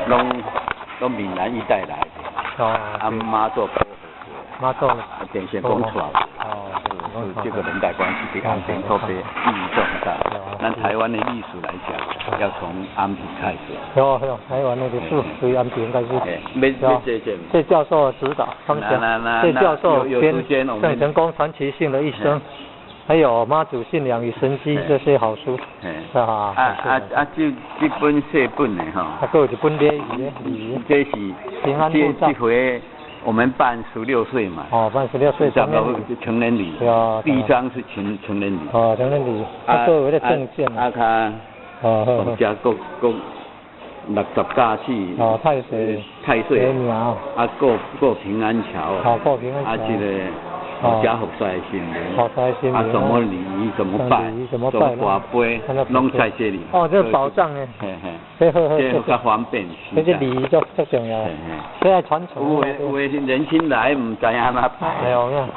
攏閩南一帶來的。啊，媽祖保護。媽祖。啊，電線講出來。是這個連帶關係，對安平特別意義重大。咱台灣的歷史來講，要從安平開始。有有，台灣的歷史對安平開始。謝教授指導，謝謝教授編《鄭成功傳奇性的一生》，還有《媽祖信仰與神蹟》這些好書。啊啊啊！這本細本的吼。啊，閣有一本禮儀的禮儀。這是這回我們辦十六歲嘛。哦，辦十六歲成人禮。成人禮。第一張是成人禮。哦，成人禮。啊，閣有那個證件。啊，他。哦，加國國60甲四。哦，太歲。太歲。啊，過平安橋。哦，過平安橋。啊，這個。加福賽神明。啊，什麼禮儀怎麼拜？怎麼拜？跋杯，攏在這裡。哦，這個保障呢。嘿嘿。這較方便。這個禮儀足足重要。這愛傳承。有的年輕來毋知按怎拜。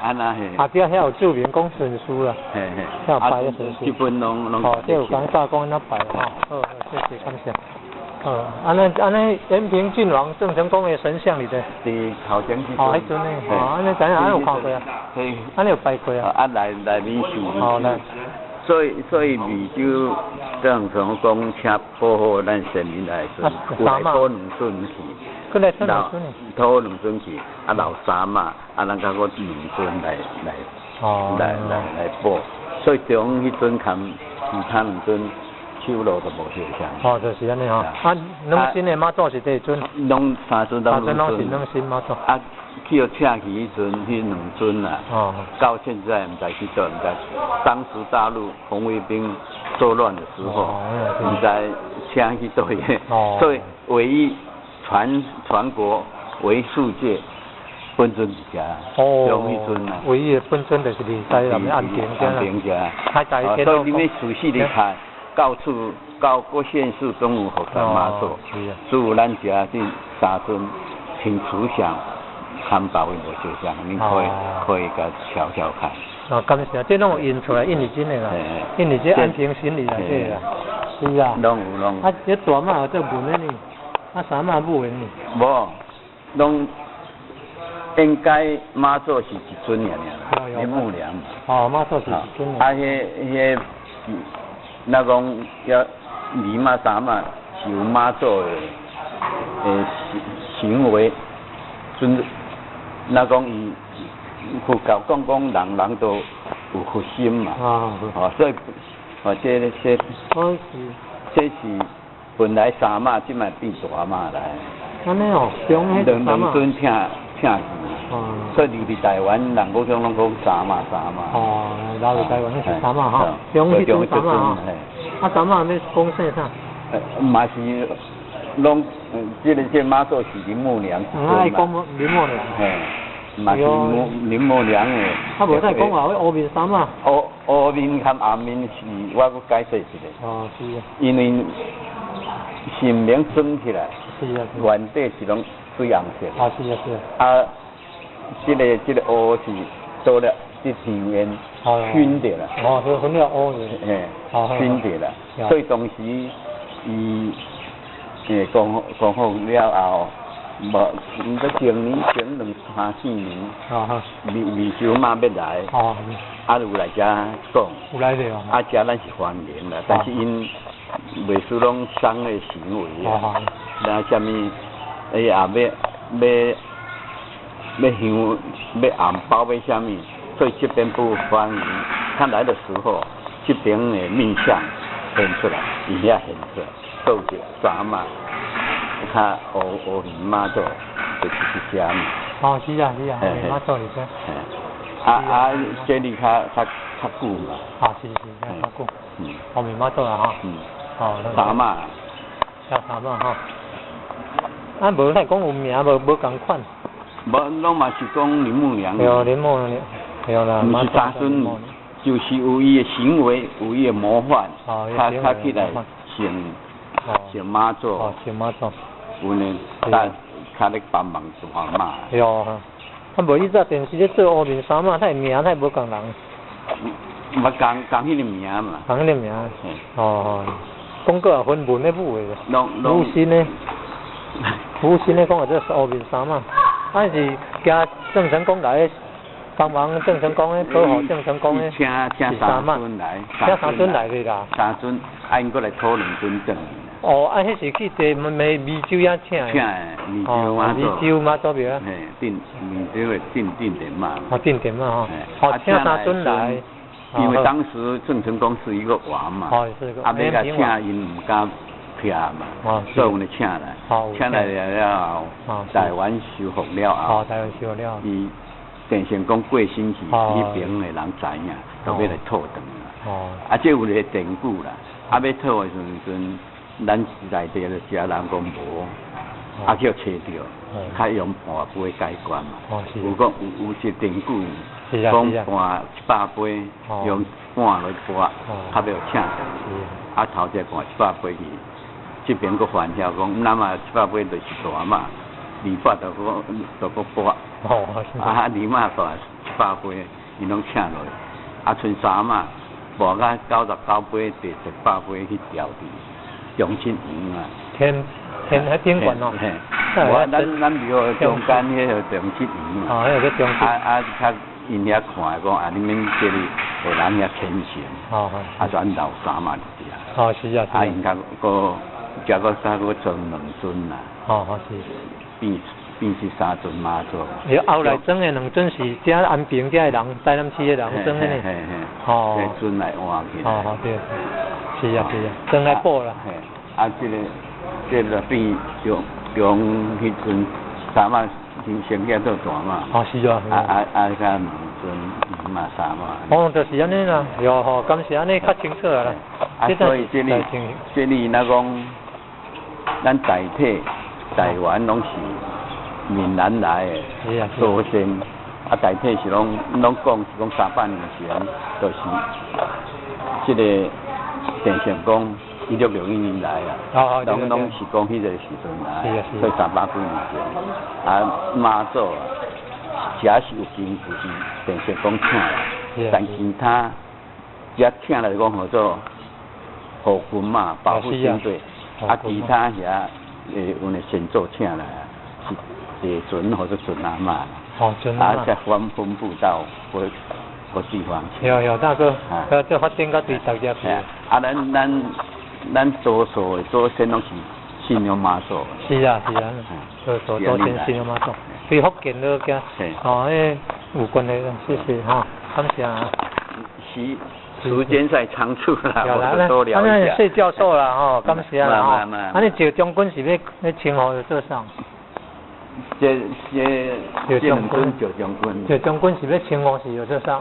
按怎嘿。啊，對，遐有注明講順序啦。嘿嘿。遐有拜的順序。這本攏攏。哦，這有講早講按怎拜吼。好，謝謝感謝。哦，按呢按呢，延平郡王鄭成功的神像佇佗？佇頭前。哦，彼陣呢，哦，按呢知影，按呢有看過啊？按呢有拜過啊？啊，內面是。哦，來。所以湄洲鄭成功請保護咱先民來時陣，有來討兩尊去。閣來討兩尊。討兩尊去，啊留三媽，啊咱較閣兩尊來，來保。所以中彼尊含其他兩尊。手路就無相像。哦，就是按呢吼。啊，軟身的媽祖是佗一尊？攏三尊攏三尊攏是軟身媽祖。啊，去予請去彼陣，彼兩尊啊，到現在毋知去佗，毋知。當時大陸紅衛兵作亂的時候，毋知請去佗去。所以唯一全國唯世界本尊佇遮，中彼尊啊。唯一的本尊就是佇台南的安平遮。安平遮。所以你欲仔細的看。到處到各縣市都有福山媽祖，只有咱遮這三尊請慈祥，參別位無相像，恁可以共瞧瞧看。哦，感謝，這攏有印出來，印佇真的啦，印佇這安平神裡內底啦，是啊。攏有攏。啊，這大媽有做文的呢，啊，三媽母的呢。無，攏應該媽祖是一尊爾爾，林默娘。哦，媽祖是一尊。啊，彼彼。若講遐二媽三媽是有媽祖的行為，準。若講伊佛教講講人人都有佛心嘛，哦，所以哦，這是本來三媽，這擺變大媽來。按呢哦，兩尊請請去，所以入佇台灣人講攏講三媽三媽。哦，留佇台灣是三媽吼，中彼尊三媽吼。啊，三媽欲講說啥？嘛是攏，這個媽祖是林默娘。愛講林默娘。嘿，嘛是林默娘的。啊，無再講話，烏面三媽。烏面佮紅面是我閣解釋一下。哦，是啊。因為神明裝起來，原底是攏水紅色。啊，是啊，是啊。啊，這個烏是做了這香煙熏著啦。哦，是熏了烏的。嘿，熏著啦。所以當時伊降福了後，無，毋過前年前兩三四年，湄洲媽欲來，啊有來遮講，有來著啊遮咱是歡迎啦，但是𪜶袂輸攏商業行為啊，那啥物，哎也欲欲欲香欲紅包欲啥物，所以這邊不歡迎。他來的時候，這邊的面相現出來，伊遐現出來，都是三媽，較烏烏面媽祖就是佇遮嘛。哦，是啊是啊，媽祖佇遮。啊啊，這裡較久嘛。啊，是是，較久。烏面媽祖啊吼。哦。三媽。叫三媽吼。啊，無咱講有名無無仝款。無，攏嘛是講林默娘。對，林默娘，對啦。毋是三尊，就是有伊的行為，有伊的模範，他起來成媽祖。哦，成媽祖。有呢，但較咧幫忙大媽。對啊，啊無伊早電視咧做烏面三媽，他的名他無仝人。無仝仝彼個名嘛。仝彼個名。哦，講過也分文的武的，武身的。服務新的講叫做烏面三仔，啊是驚鄭成功來幫忙鄭成功的保護鄭成功的，請請三尊來，請三尊來的啦。三尊，啊𪜶閣來討兩尊轉。哦，啊，彼是去佇湄湄洲遐請的。請的，湄洲媽祖。湄洲媽祖廟。嘿，鎮湄洲的鎮鎮殿媽。哦，鎮殿媽吼。哦，請三尊來。因為當時鄭成功是一個王嘛。哦，是個。啊，欲共請𪜶毋敢徛嘛，所以阮就請來。請來了後，台灣收復了後。哦，台灣收復了後。伊鄭成功過身去，彼爿的人知影，就欲來討轉來。哦。啊，這有一個典故啦。啊，欲討的時陣，咱內地的遮人講無，啊叫揣著，較用盤杯解決嘛。有講有有一典故，講盤100杯，用盤來撥，較欲請轉。啊，頭一個盤100杯去，這邊閣反曉講，咱嘛100杯就是大媽，二百就閣就閣撥。啊，二媽撥100杯，𪜶攏請落去。啊，賰三媽撥甲99杯，第100杯去調佇中正園啊。天天喺天館哦。嘿，我咱咱廟中間彼個中正園嘛。哦，彼個叫中正。啊啊，較𪜶遐看講啊，你們這裡的人遐虔誠。哦。啊，就按老三媽佇遮。哦，是啊。啊，𪜶較閣遮閣煞閣裝兩尊啦。哦，哦是。變變是三尊媽祖。伊後來裝的兩尊是遮安平遮的人，台南市的人裝的呢。嘿嘿。哦。這尊來換去。哦哦對，是啊是啊，裝來補啦。嘿，啊，這個這個變中中彼陣三媽先先做大媽。哦是啊。啊啊啊！遐兩尊二媽三媽。哦，就是按呢啦，喲吼，感謝按呢較清楚啊啦。啊，所以這裡這裡若講，咱大體台灣攏是閩南來的祖先，啊，大體是攏攏講是講300年前，就是這個鄭成功1661年來啊，攏攏是講彼個時陣來，所以300幾年前，啊媽祖啊，這是有根據是鄭成功請來，但其他遮請來講號做護軍嘛，保護軍隊，啊其他遐的阮的先祖請來啊，是地尊或者尊阿媽，啊再分分布到各各地方去。有有大哥，啊，這發展到對大家去。啊，咱咱咱多數的祖先攏是信仰媽祖。是啊是啊，多數祖先信仰媽祖，對福建都驚，哦，彼有關係啦，謝謝哈，感謝啊。時時間在倉促啦，我多聊一下。謝教授啦，吼，感謝啦，吼。啊，你趙將軍是欲欲稱呼做啥？這這這兩尊趙將軍。趙將軍是欲稱呼是叫做啥？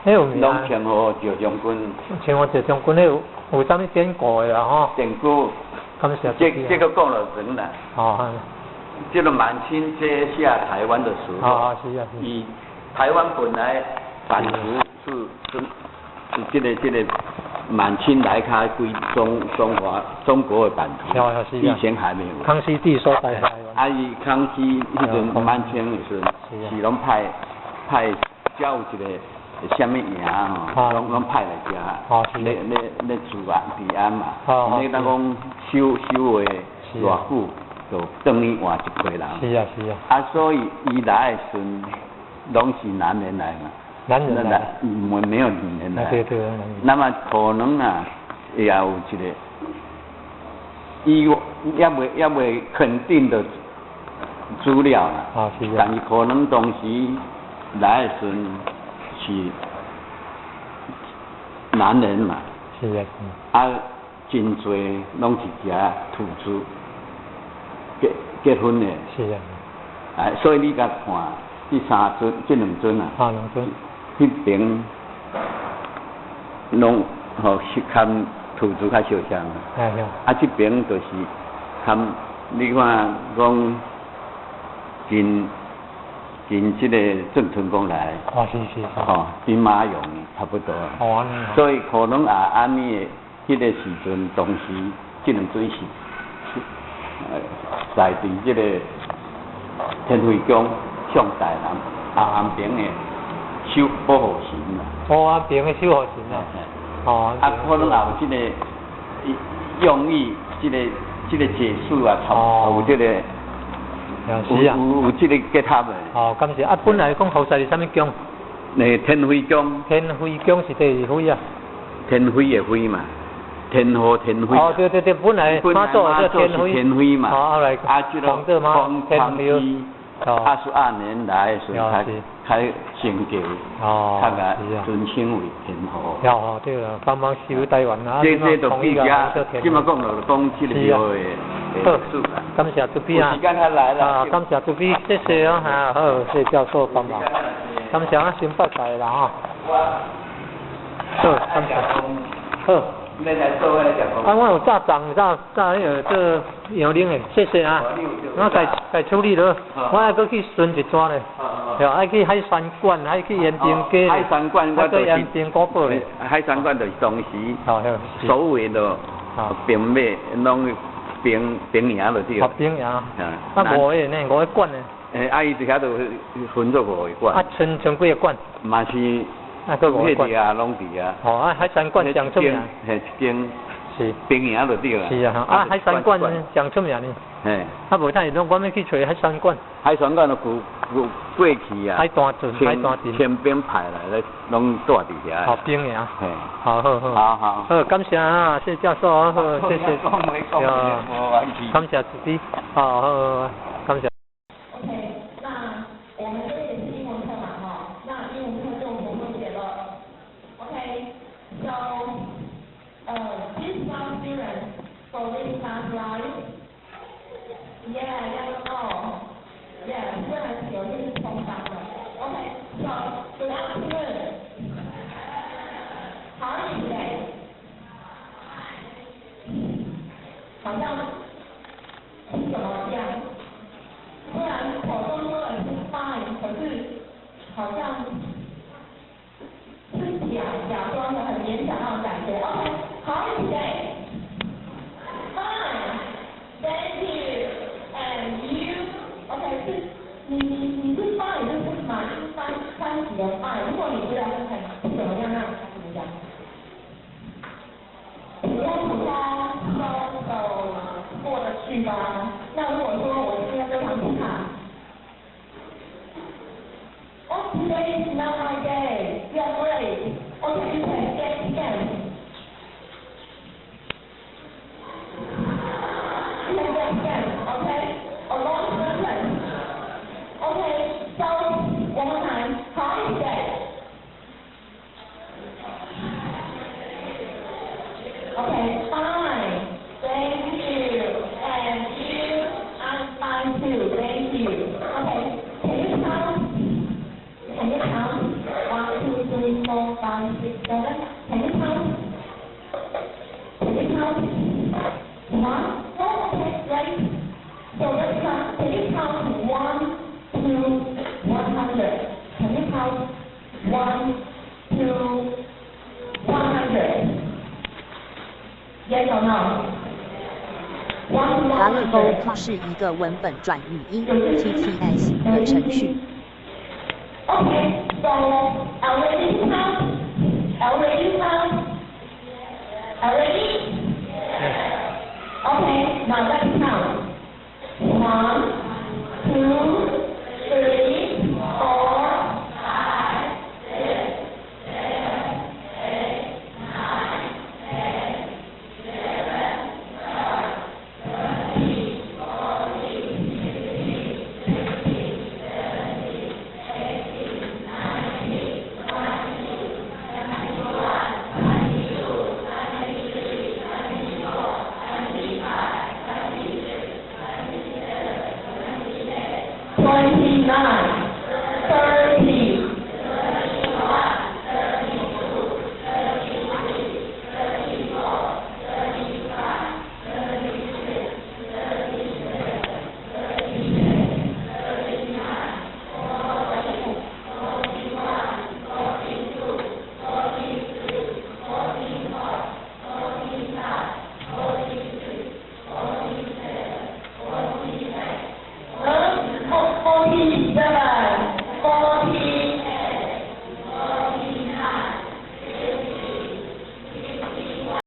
彼有名。攏稱呼趙將軍。稱呼趙將軍，彼有有啥物典故的啦？吼。典故。感謝。這這個講了長啦。哦。這個滿清接下台灣的時候，哦，是啊，是。以台灣本來版圖是是是這個這個滿清來開歸中中華中國的版圖，以前還沒有。康熙帝說台灣。啊，伊康熙彼陣滿清的時陣，是攏派派叫有一個啥物營吼，攏攏派來遮，咧咧咧治安治安嘛。你若講守守衛偌久，就等於換一批人。是啊是啊。啊，所以伊來的時陣，攏是男人來嘛。男人來。沒沒有女人來。對對。那麼可能啊，也有一個，伊猶未猶未肯定的資料啦。啊是啊。但是可能當時來的時陣是男人嘛。是啊。啊，真濟攏是遮土著結結婚的。是啊。哎，所以你共看，這三尊、這兩尊啊。啊，兩尊。彼爿攏吼是含土著較相像。啊，這爿就是含你看講跟跟這個鄭成功來。哦，是是是。吼，兵馬俑差不多。哦，所以可能也按呢的，彼個時陣當時這兩尊是是在佇這個天妃宮向大南啊安平的守保護神啦。哦，安平的守護神啊。哦。啊，可能也有這個用意，這個這個解釋啊，有這個，有有這個結合的。哦，感謝。啊，本來講雨傘是啥物宮？那天妃宮。天妃宮是佗位啊？天妃的妃嘛，天后天妃。哦，對對對，本來媽祖是天妃嘛。哦，後來啊，這個康熙22年來的時候，才才升格，較共尊稱為天后。哦，對啦，幫忙收台灣啊，這就比較，這麼講就講這個廟的歷史啦。感謝主筆啊！啊，感謝主筆，謝謝啊，哈，好，謝教授幫忙。感謝啊，先拜拜啦哈。好，感謝。好。啊，我有早送早早彼个做洋奶的，謝謝啊。我家家處理了，我愛閣去巡一轉咧。對，愛去海山館，愛去延平街。海山館，我就是延平古堡咧。海山館就是當時所有的兵馬攏兵兵營就對。哦，兵營。啊，五個呢？五個館呢？欸，啊，伊佇遐就分做五個館。啊，賰賰幾個館？嘛是。啊，閣五個館。啊，攏佇啊。哦，啊，海山館上出名。嘿，一間。是。兵營就對啦。是啊，啊，海山館上出名呢。嘿。啊，無等下攏我欲去揣海山館。海山館就舊舊過去啊。海單鎮，海單鎮。清兵派來咧，攏住佇遐。好，兵營。嘿。好好好。好好。好，感謝啊，謝教授啊，好，謝謝。感謝自己，好好，感謝。 OK，那我們這也是英文課嘛，哈，那英文課就不會寫了。OK，so, this one student for this class, right? Yeah, yes or no? Yeah，雖然有些是空班的。OK，so good afternoon. How are you today? 好像是怎麼樣？雖然口中說的是 fine，可是好像是假假裝的，很勉強那種感覺。OK，how are you today? Fine, thank you. And you? OK，是，你你你是 fine 就是滿歡歡喜的 fine。如果你覺得很不怎麼樣，那怎麼講？普通普通，so so 過得去嗎？那如果說我今天非常差，Oh, today is not my day. Yeah, great. Okay, you can get chance. You can get chance, okay? A long sentence. Okay, so one more time. How are you today? Okay, fine. Thank you. And you, I'm fine too. Thank you. Okay, can you count? Can you count? 1, 2, 3, 4, 5, 6, 7. Can you count? Can you count? One? Oh, okay, great. So let's count. Can you count 1 to 100? Can you count 1 to 100? Yes or no? 1 to 100. 是一個文本轉語音 TTS 的程序。 Okay, so